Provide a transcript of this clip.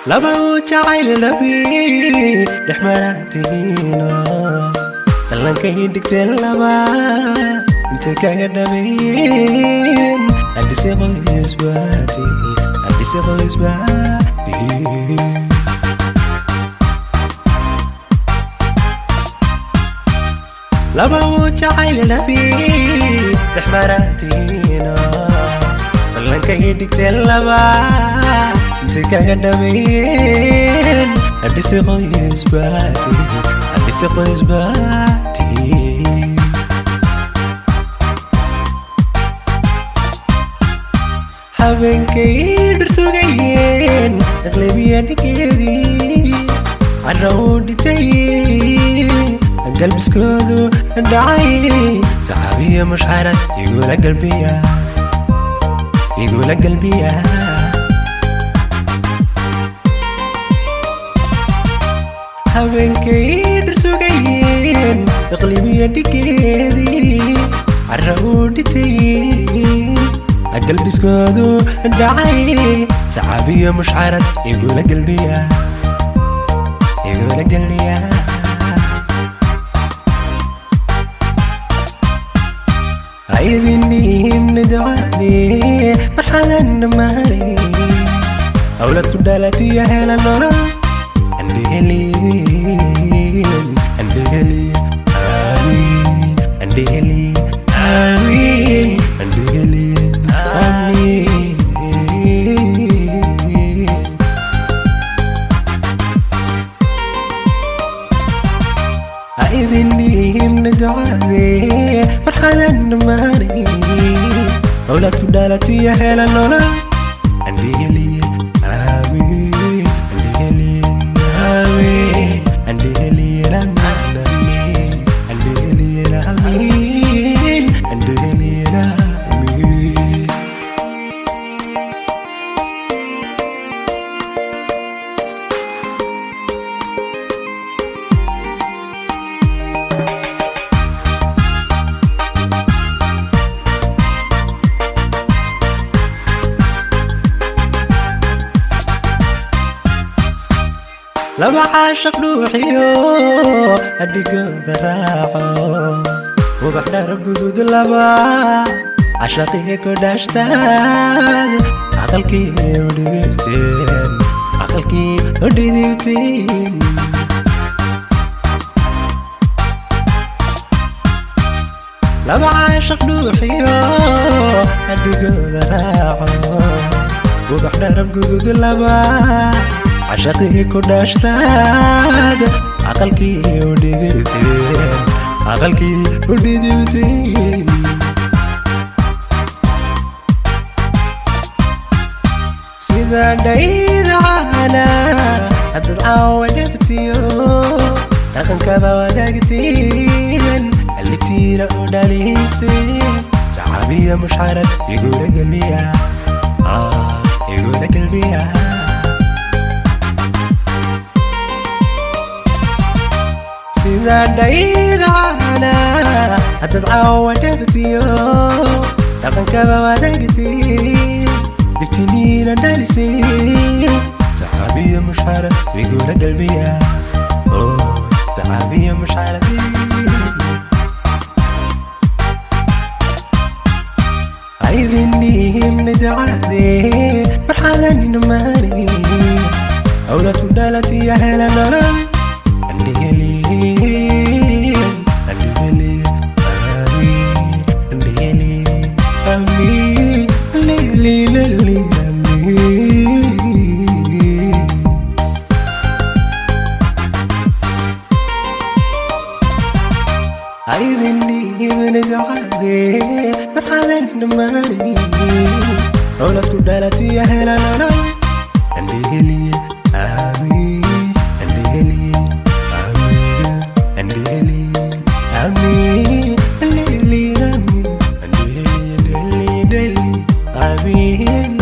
Laba uu jacayl dhabi dhex maraatihiino, dhallankay dhigteen laba intay kaga dhabeeyeen. Adhise qoysbaati, adhise qoysbaati. Laba uu jacayl dhabi dhex maraatihiino, dhallankay dhigteen laba intay kaga dhabeeyeen. Adhise qoysbaati, adhise qoysbaati. Habeenkay dhir sugayeen aqlabiya dhigeedii, carra uu dhitay, galbiskoodu dhacay, tacaabiya mushxarad igula galbiya, igula galbiya. Habeenkay dhir sugayeen aqlibiya dhigeedii, carra uu dhitay, galbiskoodu dhacay, sacaabiyo mushxarad igula galbiya, igula galbiya. Aydiniin ducadii marxadan dhammaanay, awlad ku dhalatiya hela nolol andhehelin, andhehelin, aamin, andhehelin, aamin, andhehelin, aamin. Aydiniin ducadii marxadan dhammaanay, awlad ku dhalatiya hela nolol andhehelin, aamin, andhehelin, aamin, andhehelin, aamin, aamin, andhehelin, aamin, andhehelin, aamin. Laba caashaq dhuuxiyo adhigooda raaco, ubax dharab gudud, laba cashaqii ku dhashtaad, aqalkii udhidibteen, aqalkii udhidibteen. Laba caashaq dhuuxiyo adhigooda raaco, ubax dharab gudud, laba cashaqii ku dhashtaad, aqalkii udhidibteen, aqalkii udhidibteen. Sida dhaydacaana haddaad caawa dhegtiyo dhaqankaba wadaagteen, aliftiina u dhaliseen, tacabiya mushxarad igula gelmiya, igula gelmiya. Sida dhaydacaana haddaad caawa dhegtiyo dhaqankaba wadaagteen, libtiniina dhaliseen, tacabiya mushxarad igula gelmiya, tacabiya mushxarad. Aydiniin ducadee marxadan dhammaanay, awlad ku dhalatiya hela nolol andhehelin, andhehelin, aamin, andhehelin, aamin, andhehelin, aamin. Aydiniin ducadee marxadan dhammaanay, awlad ku dhalatiya hela nolol andhehelin, aamin, andhehelin, aamin, andhehelin, aamin, andhehelin, aamin, andhehelin, deli, aamin.